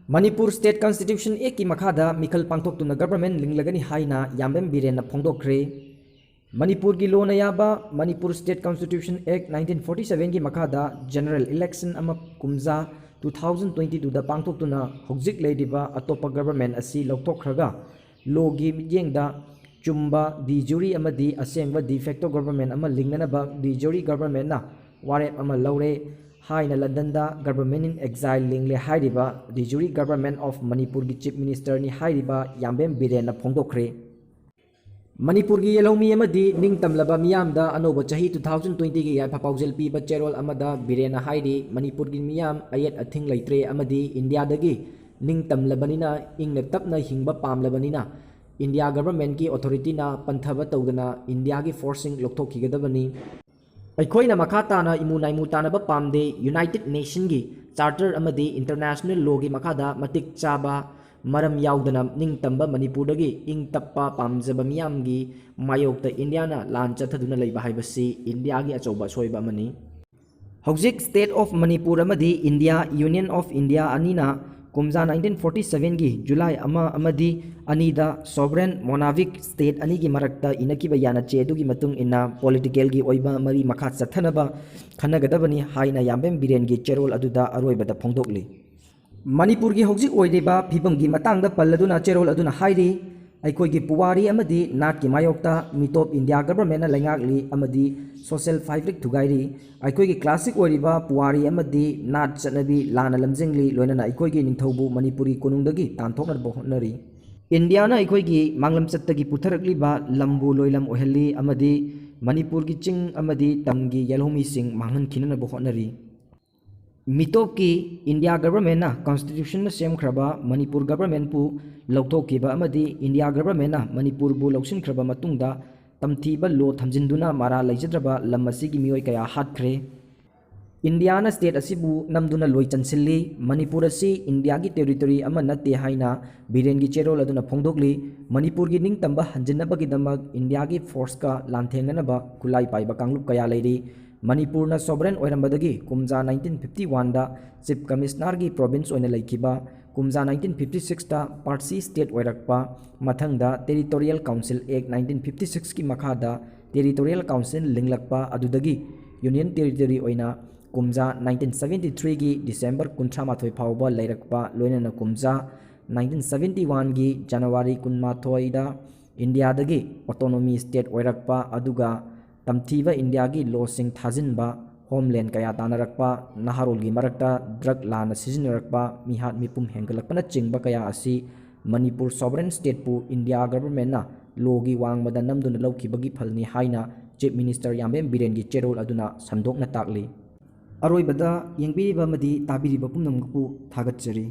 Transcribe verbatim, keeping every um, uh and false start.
Manipur State Constitution Actꯀꯤ ꯃꯈꯥꯗ ꯃꯤꯈꯜ ꯄꯥꯡꯊꯣꯛꯇꯨꯅ government ꯂꯤꯡꯂꯒꯅꯤ ꯍꯥꯏꯅ ꯌꯥꯝꯕꯦꯝ ꯕꯤꯔꯦꯟꯅ ꯐꯣꯡꯗꯣꯛꯈ꯭ꯔꯦ꯫ ꯃꯅꯤꯄꯨꯔꯒꯤ ꯂꯣꯅ ꯌꯥꯕ Manipur State Constitution Act nineteen forty sevenꯒꯤ ꯃꯈꯥꯗ general election ꯑꯃ ꯀꯨꯝꯖꯥ two thousand twenty twoꯗ ꯄꯥꯡꯊꯣꯛꯇꯨꯅ ꯍꯧꯖꯤꯛ ꯂꯩꯔꯤꯕ ꯑꯇꯣꯞꯄ government ꯑꯁꯤ ꯂꯧꯊꯣꯛꯈ꯭ꯔꯒ lawꯒꯤ ꯃꯤꯠꯌꯦꯡꯗ ꯆꯨꯝꯕ de jure ꯑꯃꯗꯤ ꯑꯁꯦꯡꯕ de facto government ꯑꯃ ꯂꯤꯡꯅꯅꯕ de jure governmentꯅ ꯋꯥꯔꯦꯞ ꯑꯃ ꯂꯧꯔꯦ ꯍꯥꯏꯅ Londonꯗ Government in Exile ꯂꯤꯡꯂꯦ ꯍꯥꯏꯔꯤꯕ de jure Government of Manipureꯒꯤ Chief Ministerꯅꯤ ꯍꯥꯏꯔꯤꯕ ꯌꯥꯝꯕꯦꯝ ꯕꯤꯔꯦꯟꯅ ꯐꯣꯡꯗꯣꯛꯈ꯭ꯔꯦ꯫ ꯃꯅꯤꯄꯨꯔꯒꯤ ꯌꯦꯜꯍꯧꯃꯤ ꯑꯃꯗꯤ ꯅꯤꯡꯇꯝꯂꯕ ꯃꯤꯌꯥꯝꯗ ꯑꯅꯧꯕ ꯆꯍꯤ two thousand twentyꯒꯤ ꯌꯥꯏꯐ ꯄꯥꯎꯖꯦꯜ ꯄꯤꯕ ꯆꯦꯔꯣꯜ ꯑꯃꯗ ꯕꯤꯔꯦꯟꯅ ꯍꯥꯏꯔꯤ, ꯃꯅꯤꯄꯨꯔꯒꯤ ꯃꯤꯌꯥꯝ ꯑꯌꯦꯠ ꯑꯊꯤꯡ ꯂꯩꯇ꯭ꯔꯦ ꯑꯃꯗꯤ ꯏꯟꯗꯤꯌꯥꯗꯒꯤ ꯅꯤꯡꯇꯝꯂꯕꯅꯤꯅ, ꯏꯪꯅ ꯇꯞꯅ ꯍꯤꯡꯕ ꯄꯥꯝꯂꯕꯅꯤꯅ, ꯏꯟꯗꯤꯌꯥ governmentꯀꯤ authorityꯅ ꯄꯟꯊꯕ ꯇꯧꯗꯅ ꯏꯟꯗꯤꯌꯥꯒꯤ forceꯁꯤꯡ ꯂꯧꯊꯣꯛꯈꯤꯒꯗꯕꯅꯤ꯫ ꯑꯩꯈꯣꯏꯅ ꯃꯈꯥ ꯇꯥꯅ ꯏꯃꯨ ꯅꯥꯏꯃꯨ ꯇꯥꯅꯕ ꯄꯥꯝꯗꯦ꯫ United Nationꯒꯤ Charter ꯑꯃꯗꯤ international lawꯒꯤ ꯃꯈꯥꯗ ꯃꯇꯤꯛ ꯆꯥꯕ ꯃꯔꯝ ꯌꯥꯎꯗꯅ ꯅꯤꯡꯇꯝꯕ ꯃꯅꯤꯄꯨꯔꯗꯒꯤ ꯏꯪ ꯇꯞꯄ ꯄꯥꯝꯖꯕ ꯃꯤꯌꯥꯝꯒꯤ ꯃꯥꯌꯣꯛꯇ ꯏꯟꯗꯤꯌꯥꯅ ꯂꯥꯟ ꯆꯠꯊꯗꯨꯅ ꯂꯩꯕ ꯍꯥꯏꯕꯁꯤ ꯏꯟꯗꯤꯌꯥꯒꯤ ꯑꯆꯧꯕ ꯑꯁꯣꯏꯕ ꯑꯃꯅꯤ꯫ ꯍꯧꯖꯤꯛ State of Manipur ꯑꯃꯗꯤ India, Union of India ꯑꯅꯤꯅ ꯀꯨꯝꯖꯥ nineteen forty sevenꯒꯤ July ꯑꯃ ꯑꯃꯗꯤ ꯑꯅꯤꯗ sovereign monarchic state ꯑꯅꯤꯒꯤ ꯃꯔꯛꯇ ꯏꯅꯈꯤꯕ ꯌꯥꯅꯆꯦ ꯑꯗꯨꯒꯤ ꯃꯇꯨꯡ ꯏꯟꯅ politicalꯒꯤ ꯑꯣꯏꯕ ꯃꯔꯤ ꯃꯈꯥ ꯆꯠꯊꯅꯕ ꯈꯟꯅꯒꯗꯕꯅꯤ ꯍꯥꯏꯅ ꯌꯥꯝꯕꯦꯝ ꯕꯤꯔꯦꯟꯒꯤ ꯆꯦꯔꯣꯜ ꯑꯗꯨꯗ ꯑꯔꯣꯏꯕꯗ ꯐꯣꯡꯗꯣꯛꯂꯤ꯫ ꯃꯅꯤꯄꯨꯔꯒꯤ ꯍꯧꯖꯤꯛ ꯑꯣꯏꯔꯤꯕ ꯐꯤꯕꯝꯒꯤ ꯃꯇꯥꯡꯗ ꯄꯜꯂꯗꯨꯅ ꯆꯦꯔꯣꯜ ꯑꯗꯨꯅ ꯍꯥꯏꯔꯤ, ꯑꯩꯈꯣꯏꯒꯤ ꯄꯨꯋꯥꯔꯤ ꯑꯃꯗꯤ ꯅꯥꯠꯀꯤ ꯃꯥꯌꯣꯛꯇ ꯃꯤꯇꯣꯞ ꯏꯟꯗꯤꯌꯥ governmentꯅ ꯂꯩꯉꯥꯛꯂꯤ ꯑꯃꯗꯤ social fabric ꯊꯨꯒꯥꯏꯔꯤ꯫ ꯑꯩꯈꯣꯏꯒꯤ classic ꯑꯣꯏꯔꯤꯕ ꯄꯨꯋꯥꯔꯤ ꯑꯃꯗꯤ ꯅꯥꯠ ꯆꯠꯅꯕꯤ ꯂꯥꯟꯅ ꯂꯝꯖꯤꯡꯂꯤ, ꯂꯣꯏꯅꯅ ꯑꯩꯈꯣꯏꯒꯤ ꯅꯤꯡꯊꯧꯕꯨ ꯃꯅꯤꯄꯨꯔꯤ ꯀꯣꯅꯨꯡꯗꯒꯤ ꯇꯥꯟꯊꯣꯛꯅꯕ ꯍꯣꯠꯅꯔꯤ꯫ ꯏꯟꯗꯤꯌꯥꯅ ꯑꯩꯈꯣꯏꯒꯤ ꯃꯥꯡꯂꯝꯆꯠꯇꯒꯤ ꯄꯨꯊꯔꯛꯂꯤꯕ ꯂꯝꯕꯨ ꯂꯣꯏꯂꯝ ꯑꯣꯏꯍꯜꯂꯤ ꯑꯃꯗꯤ ꯃꯅꯤꯄꯨꯔꯒꯤ ꯆꯤꯡ ꯑꯃꯗꯤ ꯇꯝꯒꯤ ꯌꯦꯜꯍꯧꯃꯤꯁꯤꯡ ꯃꯥꯡꯍꯟꯈꯤꯅꯅꯕ ꯍꯣꯠꯅꯔꯤ꯫ ꯃꯤꯇꯣꯞꯀꯤ ꯏꯟꯗꯤꯌꯥ governmentꯅ constitutionꯅ ꯁꯦꯝꯈ꯭ꯔꯕ ꯃꯅꯤꯄꯨꯔ governmentꯄꯨ ꯂꯧꯊꯣꯛꯈꯤꯕ ꯑꯃꯗꯤ ꯏꯟꯗꯤꯌꯥ governmentꯅ ꯃꯅꯤꯄꯨꯔꯕꯨ ꯂꯧꯁꯤꯟꯈ꯭ꯔꯕ ꯃꯇꯨꯡꯗ ꯇꯝꯊꯤꯕ law ꯊꯝꯖꯤꯟꯗꯨꯅ ꯃꯔꯥ ꯂꯩꯖꯗ꯭ꯔꯕ ꯂꯝ ꯑꯁꯤꯒꯤ ꯃꯤꯑꯣꯏ ꯀꯌꯥ ꯍꯥꯠꯈ꯭ꯔꯦ꯫ ꯏꯟꯗꯤꯌꯥꯅ state ꯑꯁꯤꯕꯨ ꯅꯝꯗꯨꯅ ꯂꯣꯏ ꯆꯟꯁꯤꯜꯂꯤ꯫ ꯃꯅꯤꯄꯨꯔ ꯑꯁꯤ ꯏꯟꯗꯤꯌꯥꯒꯤ territory ꯑꯃ ꯅꯠꯇꯦ ꯍꯥꯏꯅ ꯕꯤꯔꯦꯟꯒꯤ ꯆꯦꯔꯣꯜ ꯑꯗꯨꯅ ꯐꯣꯡꯗꯣꯛꯂꯤ꯫ ꯃꯅꯤꯄꯨꯔꯒꯤ ꯅꯤꯡꯇꯝꯕ ꯍꯟꯖꯤꯟꯅꯕꯒꯤꯗꯃꯛ ꯏꯟꯗꯤꯌꯥꯒꯤ forceꯀ ꯂꯥꯟꯊꯦꯡꯅꯅꯕ ꯈꯨꯠꯂꯥꯏ ꯄꯥꯏꯕ ꯀꯥꯡꯂꯨꯞ ꯀꯌꯥ ꯂꯩꯔꯤ꯫ ꯃꯅꯤꯄꯨꯔꯅ sovereign ꯑꯣꯏꯔꯝꯕꯗꯒꯤ ꯀꯨꯝꯖꯥ nineteen fifty oneꯗ Chief Commissionerꯒꯤ province ꯑꯣꯏꯅ ꯂꯩꯈꯤꯕ ꯀꯨꯝꯖꯥ ꯅꯥꯏꯟꯇꯤꯟ ꯐꯤꯐꯇꯤ ꯁꯤꯛꯁꯇ ꯄꯥꯔꯁꯤ ꯁ꯭ꯇꯦꯠ ꯑꯣꯏꯔꯛꯄ, ꯃꯊꯪꯗ Territorial Council Act nineteen fifty ꯁꯤꯛꯁꯀꯤ ꯃꯈꯥꯗ Territorial Council ꯂꯤꯡꯂꯛꯄ, ꯑꯗꯨꯗꯒꯤ Union Territory ꯑꯣꯏꯅ ꯀꯨꯝꯖꯥ ꯅꯥꯏꯟꯇꯤꯟ ꯁꯕꯦꯟꯇꯤ ꯊ꯭ꯔꯤꯒꯤ ꯗꯤꯁꯦꯝꯕꯔ ꯀꯨꯟꯊ꯭ꯔꯥ ꯃꯥꯊꯣꯏ ꯐꯥꯎꯕ ꯂꯩꯔꯛꯄ, ꯂꯣꯏꯅꯅ ꯀꯨꯝꯖꯥ ꯅꯥꯏꯟꯇꯤꯟ ꯁꯕꯦꯟꯇꯤ ꯋꯥꯟꯒꯤ ꯖꯅꯋꯥꯔꯤ ꯀꯨꯟꯃꯥꯊꯣꯏꯗ ꯏꯟꯗꯤꯌꯥꯗꯒꯤ autonomy state ꯑꯣꯏꯔꯛꯄ, ꯑꯗꯨꯒ ꯇꯝꯊꯤꯕ ꯏꯟꯗꯤꯌꯥꯒꯤ ꯂꯣꯁꯤꯡ ꯊꯥꯖꯤꯟꯕ, ꯍꯣꯝꯂꯦꯟ ꯀꯌꯥ ꯇꯥꯟꯅꯔꯛꯄ, ꯅꯍꯥꯔꯣꯜꯒꯤ ꯃꯔꯛꯇ ꯗ꯭ꯔꯒ ꯂꯥꯟꯅ ꯁꯤꯖꯤꯟꯅꯔꯛꯄ, ꯃꯤꯍꯥꯠ ꯃꯤꯄꯨꯝ ꯍꯦꯟꯒꯠꯂꯛꯄꯅꯆꯤꯡꯕ ꯀꯌꯥ ꯑꯁꯤ ꯃꯅꯤꯄꯨꯔ sovereign stateꯄꯨ ꯏꯟꯗꯤꯌꯥ governmentꯅ ꯂꯣꯒꯤ ꯋꯥꯡꯃꯗ ꯅꯝꯗꯨꯅ ꯂꯧꯈꯤꯕꯒꯤ ꯐꯜꯅꯤ ꯍꯥꯏꯅ Chief Minister ꯌꯥꯝꯕꯦꯝ ꯕꯤꯔꯦꯟꯒꯤ ꯆꯦꯔꯣꯜ ꯑꯗꯨꯅ ꯁꯟꯗꯣꯛꯅ ꯇꯥꯛꯂꯤ꯫ ꯑꯔꯣꯏꯕꯗ ꯌꯦꯡꯕꯤꯔꯤꯕ ꯑꯃꯗꯤ ꯇꯥꯕꯤꯔꯤꯕ ꯄꯨꯝꯅꯃꯛꯄꯨ ꯊꯥꯒꯠꯆꯔꯤ꯫